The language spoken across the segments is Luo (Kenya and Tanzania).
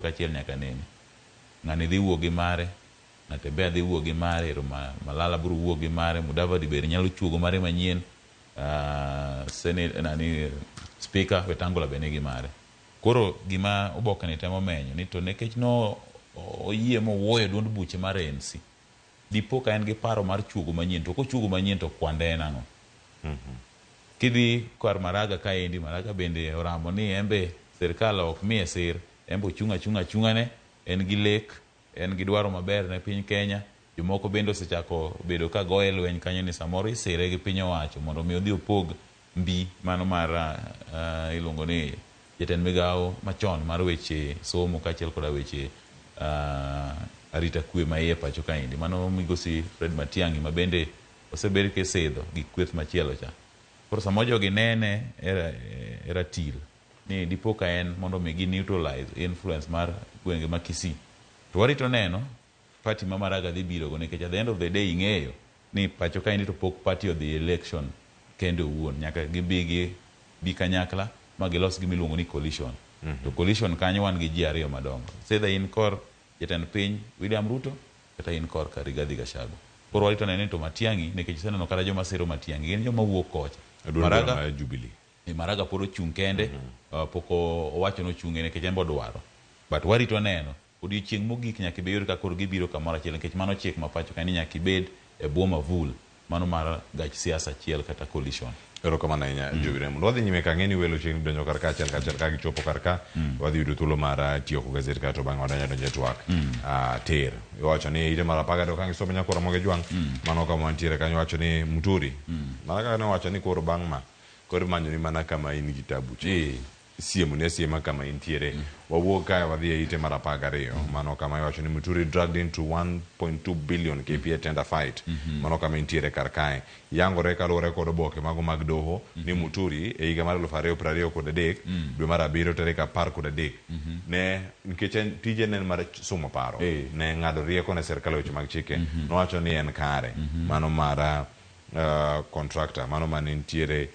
kachiel nyaka nene. Ng'ani dhi wuok gi mare, Natembeya dhi wuok gi mare, ero Malala biro wuok gi mare, Mudavadi bende nyalo chuogo mare manyien, Senate, nani, Speaker Wetangula be nigi mare. Koro gima oboke ni temo menyo ni to nikech no oyie mowuoyo duond buche mar ANC, dipo ka en gi paro mar chuogo manyien, to kochuogo manyien to kwande en ang'o? Kidhi kar Maraga kaendi, Maraga bende oramo ni embe sirkal ok miye sir, embe ochung' achung'a achung'ane, en gi lek, en gi dwaro maber ne piny Kenya. Jomoko bende osechako bedo ka goye lweny kanyo ni samoro isire gi piny owacho mondo mi odhi opog mbi mano mar iluongo ni jatend migawo machon mar weche somo kaachiel koda weche arita kwe ma iye pacho kaendi. Mano migosi Fred Matiang'i ma bende osebed kisidho gi kweth machielo cha. Koro sama jogi nene e ratil ni dipo ka en mondo mi gi neutralize influence mar gwenge ma Kisii. To warito neno party ma Maraga dhi biro go nikech at the end of the day ing'eyo ni pacho kaendi to pok party odhi election kende owuon. Nyaka gibi gi bi kanyakla ma gilos gima iluongo ni coalition. To coalition kanyo wan gi ji ariyo madongo. It's either in kor jatend piny William Ruto kata in korka Rigathi Gachagua. Koro warito neno ni to Matiang'i nikech iseneno kata joma siro Matiang'i gin joma wuok kocha. Maraga mar Jubilee. Maraga pod ochung' kende, pok owacho ni ochung' nikech en be odwaro. But warito neno odiochieng' mogik nyaka ibe yud ka koro gibiro kamoro achiel nikech mano chik ma pacho ka ni nyaka ibed e bwo mavul mano mar gach siasa achiel kata coalition. Erokamano ahinya Jowi Raymond. Wadhi nyime ka ang'e ni welo chiegni donjo kar ka achiel kachiel ka gichopo kar ka wadhi yudo thuolo mar tieko gazet kae to bang'e wadonjo adonja e twak tir. Iwacho ni ite mar 12 ka gisomo nyakwa Ramogi Ajwang' mano kama wantiere kanyo iwacho ni Muturi mana kaka ne owacho ni koro bang' ma koro imanyoni mana kama in gi tabu cha. Siemoni asiema kama intiere. Wawuog kae wadhi e ite mar 12. Mano kama iwacho ni Muturi dragged into 1.2 billion KPA tender fight. Mano kama intiere kar kae. Yangore kaluwore kod oboke mago mag doho ni Muturi e higa mar 2023 dwe mar abiriyo tarik 13 ne nikech en tije ne en mar sumo paro ne ng'ado rieko ne sirkal e weche mag chike nowacho ni en kare mano mar contractor mano mane nitiere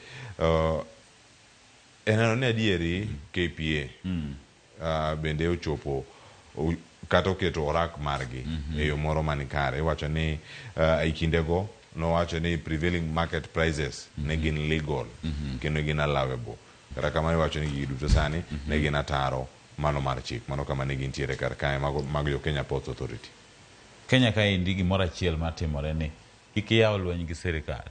e neno ni adieri KPA bende ochopo kata oketo orak margi e yo moro man kare. Iwacho ni e kindego nowacho ni prevailing market prices ne gin legal kendo gin allowable. Kata kamano iwacho ni gigi duto sani ne gin ataro mano mar chik. Mano kama ne gintiere kar kae mago mag jo Kenya Ports Authority. Kenya kaendi gimoro achiel matimore ni kik iyaw lweny gi sirikal.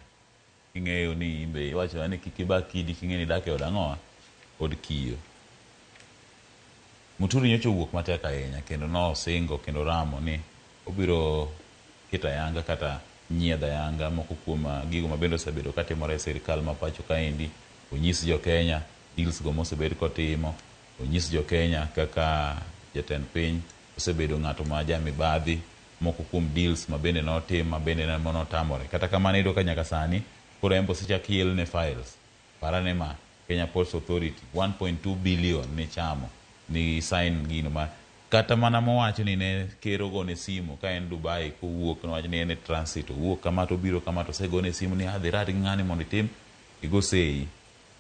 Ing'eyo ni in be iwacho ni kik iba kidi king'e ni idak e od ang'owa? Od kiyo. Muturi nyocha owuok matek ahinya kendo nosingo kendo ramo ni obiro keto ayanga kata nyiedho ayanga moko kuom gigo mabende osebedo katimore e sirikal ma pacho kaendi. Onyis jo Kenya deals go mosebed kotimo, onyis jo Kenya kaka jatend piny osebedo ng'ato ma ja mibadhi, moko kuom deals ma bende notim ma bende notamore. Kata kamano iyudo ka nyaka sani koro en be osechak yelne files. Par ane ma, Kenya Ports Authority 1.2 billion nichamo, ni sign gino ma kata mana mowacho ni ne ker ogone simu ka en Dubai kowuok nowacho ni en e transit owuok kama to obiro kama to osegone simu ni adhi rad gi ng'ani mondo itim igo sei.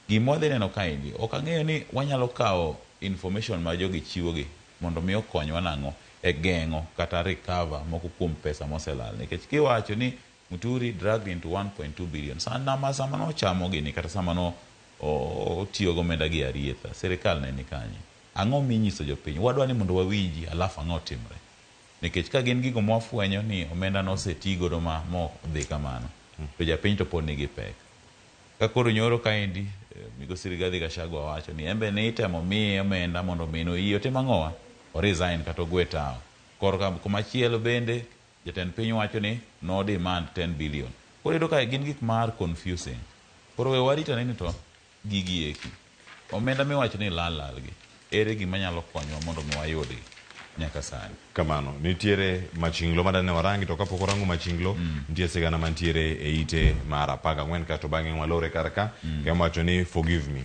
Gima wadhi neno kaendi ok ang'eyo ni wanyalo kawo information ma jogi chiwo gi mondo mi okonywa nang'o e geng'o kata recover moko kuom pesa moselal nikech kiwacho ni Muturi dragged into 1.2 billion sama sama nochamo gini kata sama no otiyo gomenda gi arietha sirikal ne ni kanye? Ang'o minyiso jopiny? Wadwa ni mondo wawinji alafu ang'o timre? Nikech ka gin gigo mwafwenyo ni omenda noseti godo ma modhi kamano to japiny to pod nigi pek. Ka koro nyoro kaendi migosi Rigathi Gachagua wacho ni embe ne itemo miye omenda mondo mi noyie otim ang'owa? O resign kata ogwe tawo. Korka komachielo bende jatend piny wacho ni no demand 10 billion. Koro iyudo ka gin gik mar confusing. Koro we warit ane ni to gigi eki omenda miwacho ni lal lal gi ere gima nyalo konyowa mondo mi wayudgi nyaka sani. Kamano. Nitiere machinglo madane warangi to kapok warango machinglo nitie sigana mantiere e ite mar 14 kato bang'e walore kar ka kendo wacho ni forgive me.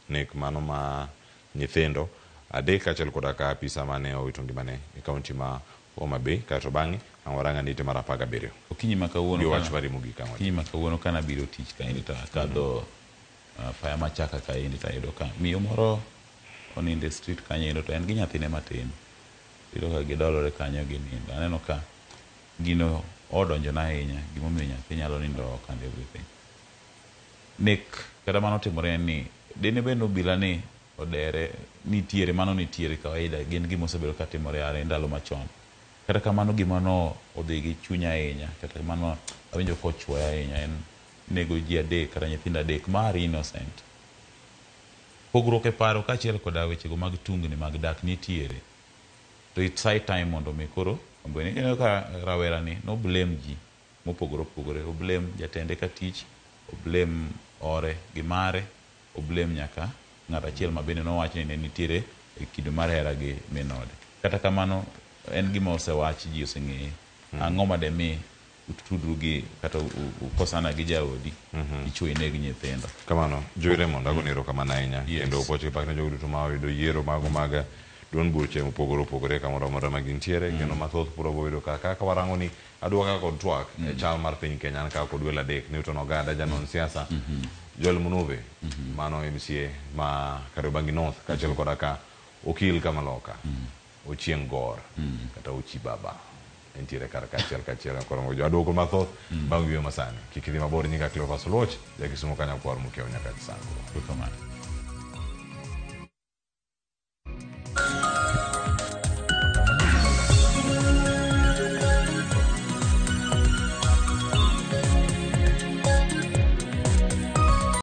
Nek mano ma nyithindo adek kaachiel koda ka apisa mane owito ngimane e kaunti ma Homa Bay kaeto bang'e ang' warang ane ite mar 17. Okinyi ma kawuono Gi wach mari mogik ang' okinyi ma kawuono kana biro tich kaendi to akadho apaya machaka kaendi to ayudo ka miyo moro onindo e street kanyo endo to en gi nyathine matin. Iyudo ka gidolore kanyo ginindo. Aneno ka gino odonjona ahinya gimomiyo nyathi nyalo nindo oko and everything. Nek kata mano otimore en ni dine bed ni obila ni odere nitiere mano nitiere kawaida gin gima osebedo katimore are ndalo machon. Kata kamano gima no odhi gi chunya ahinya kata mano awinjo kochuoya ahinya en nego ji adek kata nyithindo adek ma are innocent. Pogruok e paro kaachiel koda wechego mag tungni mag dak nitiere. To it's high time mondo mi koro ineno ka rawera ni no blame ji mopogore opogore. O blame jatende ka tich, o blame ore gi mare, o blame nyaka ng'at achiel ma bende nowach ni ne nitiere e kido mar hera gi min ode. Kata kamano en gima osewach ji oseng'eye. Ang'o ma demi utudru gi kata ukosana gi jaodi ichwo ineg nyithindo. Kamano, Jowi Raymond, agoni erokamano ahinya. Yes. Kendo puoch gi pak ne jogo duto ma oyudo yiero mago mag duond buche mopogore opogore kamoro amora ma gintiere. Kendo mathoth puro boyudo kaka kaka warango ni adwoka kod twak e chal mar piny Kenya an ka kod welo adek Newton Ogada janon siasa Joel Munuve mano MCA ma Kariobangi North kaachiel koda ka okil Kamaloka Ochieng' Gor kata Ochi Baba entiere kar kaachiel kaachiel koro jo adwoko mathoth bang' wuoyo masani kik idhi mabor nyinga Cleophas Oluoch ja Kisumo kanyo kwar mokiewo nyaka Chisango. Erokamano.